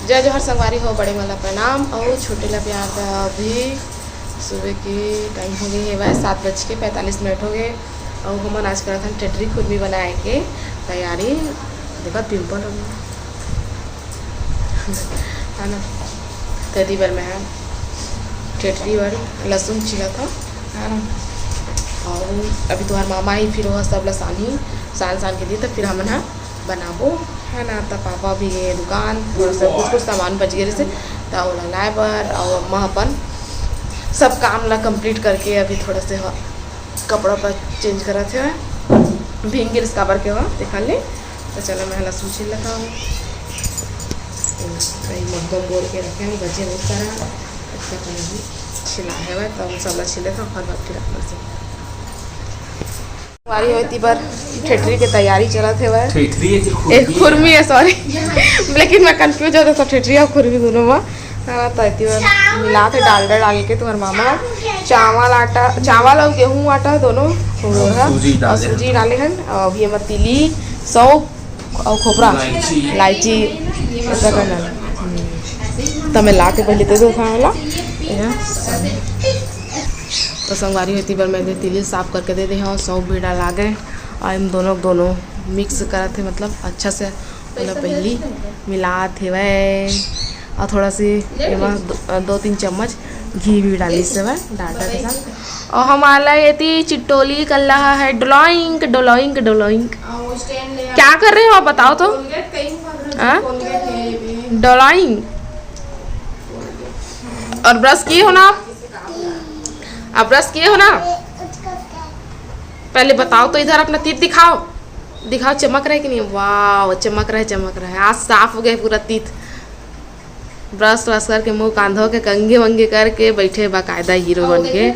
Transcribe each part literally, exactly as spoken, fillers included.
जय जोहार संगवारी हो, बड़े मन ला प्रणाम अउ छोटे ला प्यार। त अभी सुबह के टाइम हो गए हेवय, सात बज के पैंतालीस मिनट हो गए। अउ हमन आज करत हन ठेठरी खुरमी बनाए के तैयारी। देखा पिंपल हो गया है ना, तेती बर मैं ठेठरी बर लहसुन छीलत हव, है ना। अउ अभी तुम्हार मामा ही फिर वो सब ला सानी सान सान के दी, तो फिर हमन ह बनाबो, है ना। त पापा भी गए दुकान, थोड़ा सा कुछ कुछ सामान बच गए रहिसे, त ओला लाए बर, अउ अम्मा अपन सब काम ला कंप्लीट करके अभी थोड़ा से ह-, कपड़ा पर चेंज करत हे, भींग गिरिस काबर के हो, देखा ले। त चलो, मैं लहसुन छील लेता हूँ। कहीं मग्गम बोर के रखे हैं, बचे बहुत सारा, अच्छा कहीं छिला है, तो सब ला छील लेता हूँ, हर बार फिर अपना से। हमारी होती बार ठेठरी के तैयारी चलत हेवय। ठेठरी है कि ए, खुरमी है? खुरमी है, सॉरी। लेकिन मैं कंफ्यूज हो जाता ठेठरी और खुरमी दोनों में। हाँ, तो इतनी बार मिला थे डालडा डाल के तुम्हारे मामा। चावल आटा, चावल और गेहूं आटा दोनों, और सूजी डाले सूजी हैं। डाले हैं। और अभी हम तिली, सौंफ और खोपरा, इलायची। इलायची, ऐसा करना है। हम्म। तो मैं ला के पहले दे दो खाने वाला। तो संगवारी होती बार मैं दे तिली साफ करके दे दे हूँ, सौंफ भी डाला गए। और इन दोनों, दोनों मिक्स करत हे, मतलब अच्छा से ओला पहली मिलात हेवय। और थोड़ा सी एमा दो, दो तीन चम्मच घी भी डालिस हेवय डालडा के साथ। और हमारा एती चिटोली कर रहा है डोलोइंक, डोलोइंक, डोलोइंक। क्या कर रहे हो आप, बताओ तो। हाँ? डोलोइंक। और ब्रश किए हो ना आप? आप ब्रश किए हो ना? पहले बताओ तो, इधर अपना तीत दिखाओ, दिखाओ, चमक रहा है कि नहीं? वाह, चमक रहा है, चमक रहा है। आज साफ हो गया पूरा तीत। ब्रश व्रश करके, मुंह कांधो के कंघे वंघे करके बैठे बाकायदा हीरो बन के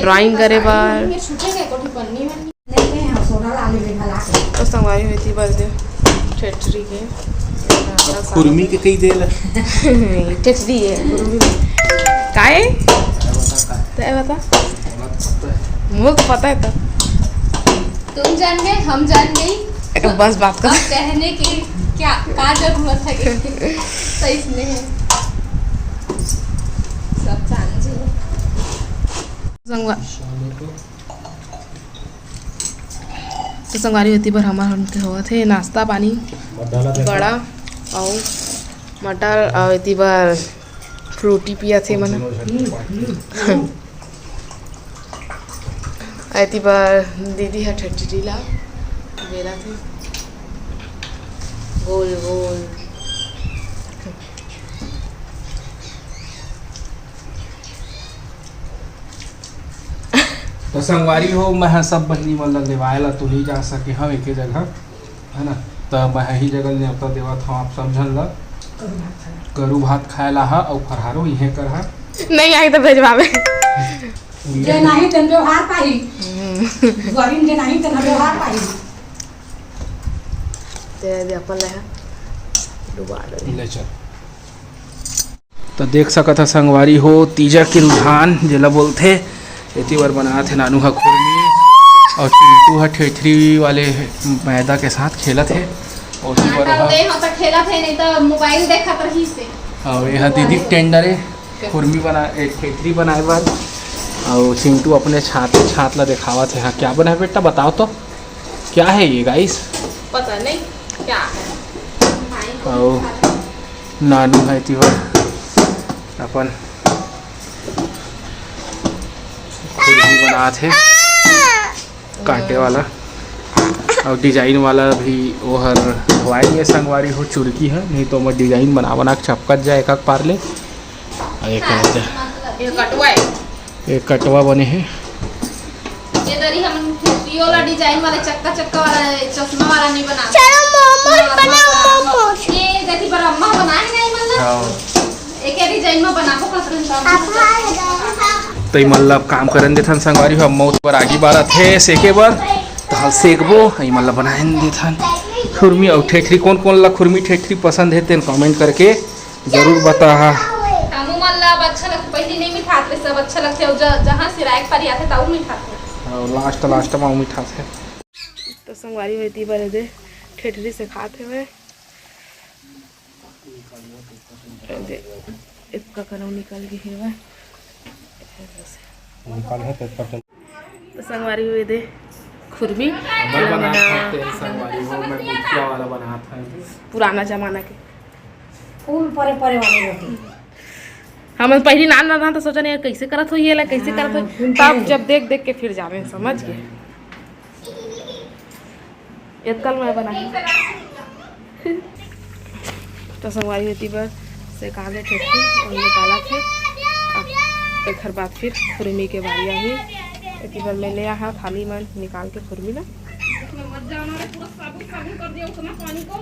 ड्राइंग करे बर। तो संगवारी होती बर दे ठेठरी के खुरमी के कही देला। ठेठरी है, खुरमी। काय? तय बता। मुझे पता है तो। तुम जान गए, हम जान गई। एक बस बात कर। अब कहने की क्या, का जरूरत है? तो इसमें है। सब जान जी। संगवा-, तो संगवारी होती बर हमार हमके होवत हे नाश्ता पानी, बड़ा अउ मटर अउ एती बर फ्रूटी पिया थे मन। एती बर दीदी ह ठठरी ला बेला थे गोल गोल। तो संगवारी हो, मैं ह सब बहिनी मन ला लेवाए ला तो नहीं जा सके हव एके जगह, है ना। तो मैं ही जगह नेवता देवत हव आप सब झन ला। करू भात खाए ला हा अउ फरहारो इहे कर हा। नहीं आई तो भेजवावे। जे नहीं तेन व्यवहार पाही। गरिन जे नहीं तेन व्यवहार पाही। ते दे अपन ले हा। डुबा दे। ले चल। तो देख सकत ह संगवारी हो, तीजा के रुझान जेला बोलथे, एती बर बनात हे नानू ह खुरमी अउ चिंटू ह ठेठरी वाले मैदा के साथ खेलत हे। ओती बर आटा ओहा उदे हो त खेलत हे, नहीं त मोबाइल देखत रहिस हे। अउ एहा दीदी के टेंडर ए, खुरमी बना, ए, ठेठरी बनाए बर। अउ चिंटू अपने छात, छात ला देखावत हे। हाँ, क्या बना है बेटा, बताओ तो। क्या है ये गाइस? पता नहीं क्या है। अउ नानू है तिहो अपन खुरमी बनात हे कांटे वाला, अउ डिजाइन वाला भी ओहर धोवाए हे संगवारी हो, चुरकी है, नहीं तो ओमा डिजाइन बना बना के चपकत जाए एक एक पार ले। अउ एक ये कटवा है। ये कटवा बने हे। ये दरी हमन ये वाला डिजाइन वाला चक्का चक्का वाला चश्मा वाला नहीं बना। चलो मोमोज बनाओ, मोमोज। ये दरी पर अम्मा बनाए नहीं मतलब। हाँ। एक ही डिजाइन में बनाबो कस रही। तो ई मन ला अब काम करन देथन संगवारी हो, अब मौत पर आगी बारत हे सेके बर, तो हम सेकबो, ई मन ला बनाए देथन। खुरमी अउ ठेठरी, कौन कौन ला खुरमी ठेठरी पसंद हे तेन कमेंट करके जरूर बता हा। हमू मन ला अब अच्छा लगथे, पहली नहीं मिठात रहे, सब अच्छा लगथे, अउ ज-, जहाँ सिराए के पारी आथे, ताऊ मिठात रहे। अउ लास्ट, लास्ट में मिठात हे। तो संगवारी होती बर दे ठेठरी से खात हे। दे, एक का करम निकल गे हेवय। निकल हे तो ऊपर चल। तो संगवारी हो, ये दे खुरमी। मैं बनात हंव तेल संगवारी हो, मैं मुठिया वाला बनात हंव। पुराना जमाना के। फूल परे परे वाली रोटी। हमन पहिली नान नान रहन त सोचन, "यार, कइसे करत होही एला, कइसे करत होही?" हाँ, फूल तब परे। जब देख देख के फिर जाने समझ गे। एतकल मैं बनाही। तो संगवारी, एती बर से काले ठेठरी अउ निकालत हे। अब एखर बाद फिर खुरमी के बारी आही। एती बर मैं ले आहा थाली मन निकाल के खुरमी ला। इसमें मत जाना रे, पूरा साबुन साबुन कर दिया उतना पानी को।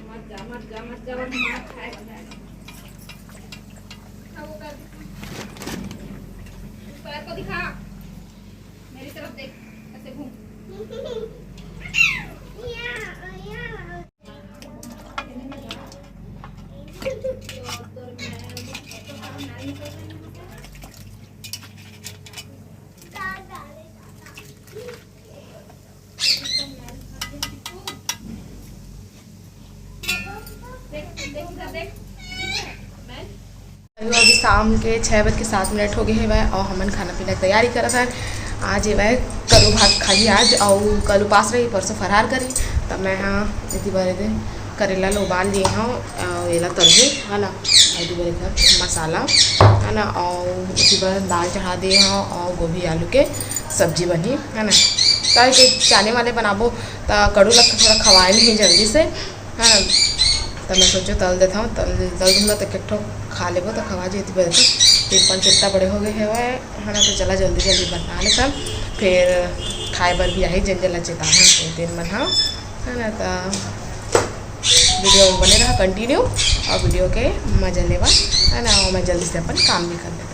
मत जा, मत जा, मत जा, मत मार खाएगा, जाएगा। दिखा वो पैर, उस पैर को दिखा, मेरी तरफ देख, ऐसे घूम। अभी शाम के छः बज के सात मिनट हो गए हेवय अउ हमन खाना पीना के तैयारी करत हन। आज एवय कलू भात खाही आज, अउ कल उपास रही, परसों फरार करी। त मैं हा एती बर एदे करेला ल उबाल लिए हव, अउ एला तरहूँ, है ना, एती बर एकर मसाला, है ना, अउ एती बर दाल चढ़ा दिए हव, अउ गोभी आलू के सब्जी बनही, है ना। काहे के जाने वाले बनाबो त कड़ू लगथे, थोड़ा खवाए नहीं जल्दी से, है ना। त मैं सोचो तल देथव, तल तल दूंगा त एक ठो खा लेबो त खवा जे, एती बर तो टिप्पण कितना बड़े हो गए हेवय, है ना। तो चला जल्दी जल्दी बना लेथन, फिर खाए बर भी आही, जेन जेन ला चेताहन तेन मन हा, है ना। त वीडियो में बने रहा कंटिन्यू, अउ वीडियो के मजा लेवा, है ना। अउ मैं जल्दी से अपन काम भी कर लेथव।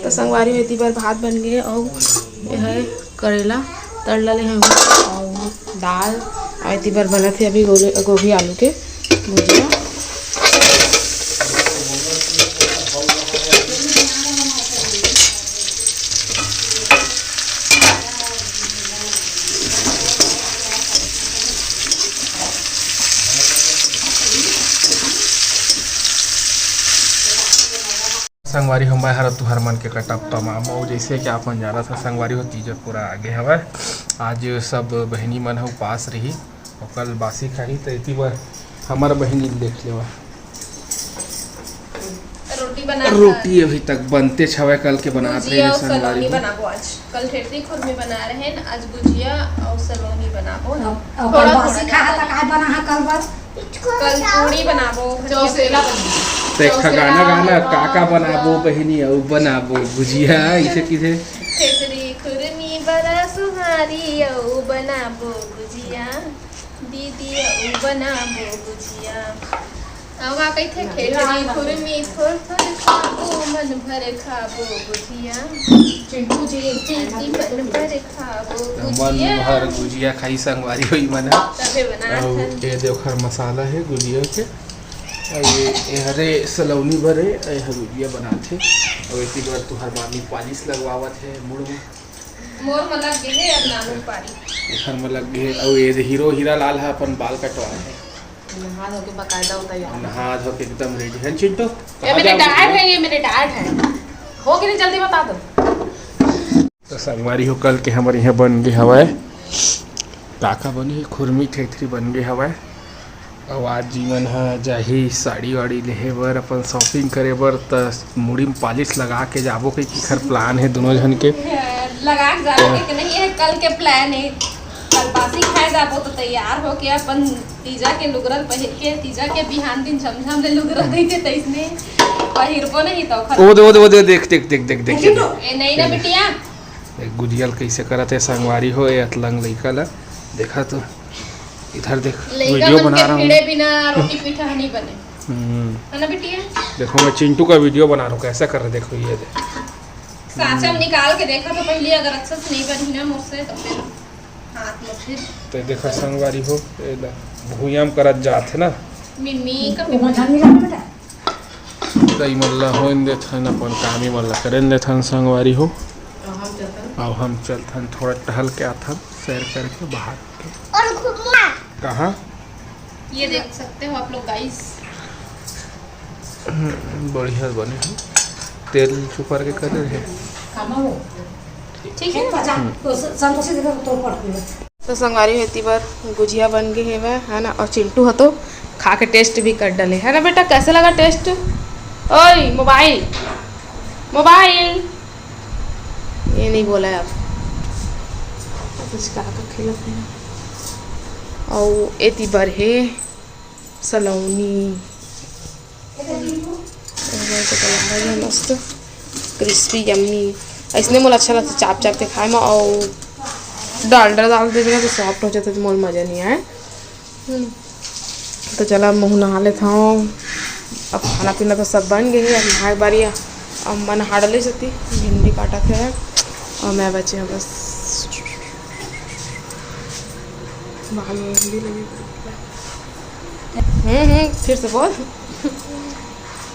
तो संगवारी हो, एती बर भात बन गए अउ ये है करेला तड़ला ले हन अउ दाल, अउ एती बर बनत हे अभी गोले-, गोभी आलू के भुजिया। संगवारी हो, मैं हर तुहर मन के कटप तमाम अउ जैसे कि आप मन जानत ह संगवारी हो, तीजा पूरा आगे हवय। आज सब बहिनी मन ह उपास रही अउ कल बासी खाही, त एती बर हमर बहिनी ल देख लेवा। रोटी बना रोटी अभी तक बनतेच हवय, कल के बनात रहे संगवारी हो। बनाबो आज। कल ठेठरी खुरमी बना रहे हैं, आज गुजिया अउ सलोनी बनाबो। अउ कल बासी खाहा त काय बना हा कल बर? कल पूड़ी बनाबो, चौसेला बनाबो। देख, गाना, गाना, का का बनाबो बहिनी, अउ बनाबो गुजिया, इसे किसे? ठेठरी खुरमी बड़ा सुहारी, अउ बनाबो गुजिया, दीदी, अउ बनाबो गुजिया। अउ का कहिथे, "ठेठरी खुरमी थोर थोर खाबो, मन भर खाबो गुजिया।" चिंटू जी, चिंटी मन भर खाबो मन गुजिया। भर गुजिया खाई संगवारी हो ई मन ह। तभे बनात अउ हन। ये दे ओखर मसाला हे गुजिया के। अउ ये, ये हरे सलौनी बर हे, ये ह गुजिया बनात हे। अउ एती बर तुहर मामी पालिश लगवावत हे मुड़ में। मोर म लग गे हे अब नानू पारी। एखर म लग गे हे। अउ ये दे हीरो हीरा लाल ह अपन बाल कटवाए हे। नहा धो के बकायदा होता यार। नहा धो के एकदम रेडी है चिंटू। ये मेरे डैड है, ये मेरे डैड है। हो कि नहीं, जल्दी बता दो। तो संगवारी हो, कल के हमर इहाँ बन गे हवय, का का बने हे, खुरमी ठेठरी बन गे हवय। अउ आज जी मन ह जाही साड़ी वाड़ी लेहे बर, अपन शॉपिंग करे बर, त मुड़ी म पालिश लगा के जाबो, कहिके एखर प्लान हे दुनों झन के। लगा के जाबो के नहीं, ये कल के प्लान हे। कल बासी खाए जाबो, तो तैयार होके अपन तीजा के लुगरा ल पहिर के, तीजा के बिहान दिन झमझम ले लुगरा कहिथे तइसने पहिरबो नहीं त ओखर। ओ दे, ओ दे, ओ दे, देख, देख, देख। ए, नहीं ना बिटिया। ए, गुजिया ल कइसे करत हे संगवारी हो, ए अतलंग लइका ल। देखा तो, इधर देख, लइका वीडियो मन बना के रहा हूँ। भिड़े बिना रोटी पीठा नहीं बने। हम्म। है ना बिटिया? देखो, मैं चिंटू का वीडियो बना रहा हूँ, कैसा कर रहे, देखो ये दे। साँचा में निकाल के देखा तो पहले, अगर अच्छा से नहीं बनी ना मुझसे तो फिर हाथ में फिर। तो देखा संगवारी हो, ए ला भुइयां में करत जात हे ना। मिम्मी का वो मजा नहीं लगा बेटा। त ई मन ला होइन देथन, अपन काम ई मन ला करेन देथन संगवारी हो। तो हम चलतन अब हम चलथन, थोड़ा टहल के आथन, सैर करके बाहर। और घूमना। कहाँ? ये देख सकते हो आप लोग गाइस। हम्म, बढ़िया बने हे, तेल चुपर के करे हे। ठीक है ना? तो संतोषी देखो तो पढ़। तो संगवारी हो, एती बर गुजिया बन गे हेवय, है ना? और चिंटू ह तो खा के टेस्ट भी कर डले, है ना बेटा? कैसे लगा टेस्ट? ओए मोबाइल, मोबाइल, ये नहीं बोला है अब। कुछ का का खिलत है। और एती बर हे सलौनी। मस्त क्रिस्पी यम्मी। ऐसने मोला अच्छा लगता चाप चाप के खाए में, और डालडा डाल देवे ना तो सॉफ्ट हो जाता, तो मोला मजा नहीं आए। हम्म। तो चला, अब मुँह नहा लेत हूँ। अब खाना पीना तो सब बन गए है, अब नहाए के बारी है। अब मन हाड़ ले जाती, भिंडी काटा थे और मैं बचे हूँ बस। बाल में भी लगे। हम्म हम्म, फिर से बोल।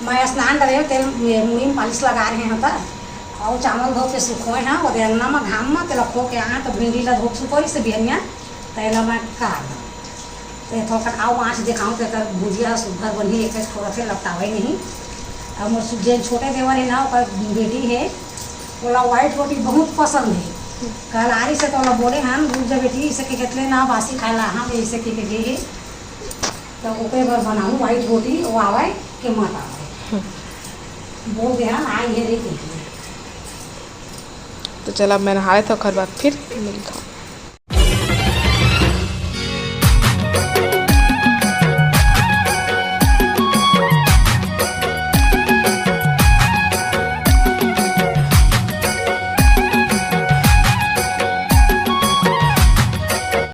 मैं स्नान डरे तेल, ये मुड़ी में पालिश लगा रहे हैं त, और चावल धो के सुखोए हैं, वो अंगना में घाम में तेला खो के आए तो भिंडी ला धो के सुखो से बिहनिया, तेला मैं काट दूँ। तो ये थोड़ा आओ आँच दिखाऊँ तो एकर भुजिया सुघर बनी, एक छोरा से लपटावे नहीं। और मोर सु-, जे छोटे देवर है ना, ओकर बेटी है, ओला व्हाइट रोटी बहुत पसंद है। कल आरी से तो ओला बोले हम, "रुक जा बेटी, इसे के कितने ना बासी खाला, हम इसे के, के गए हैं।" तो ओकरे बर बनाऊँ व्हाइट रोटी, वो आवे के मत आवे। बोल दे हम, आई है रे के। तो चला, मैं नहा लेता हूँ, ओकर बाद फिर मिलता हूँ।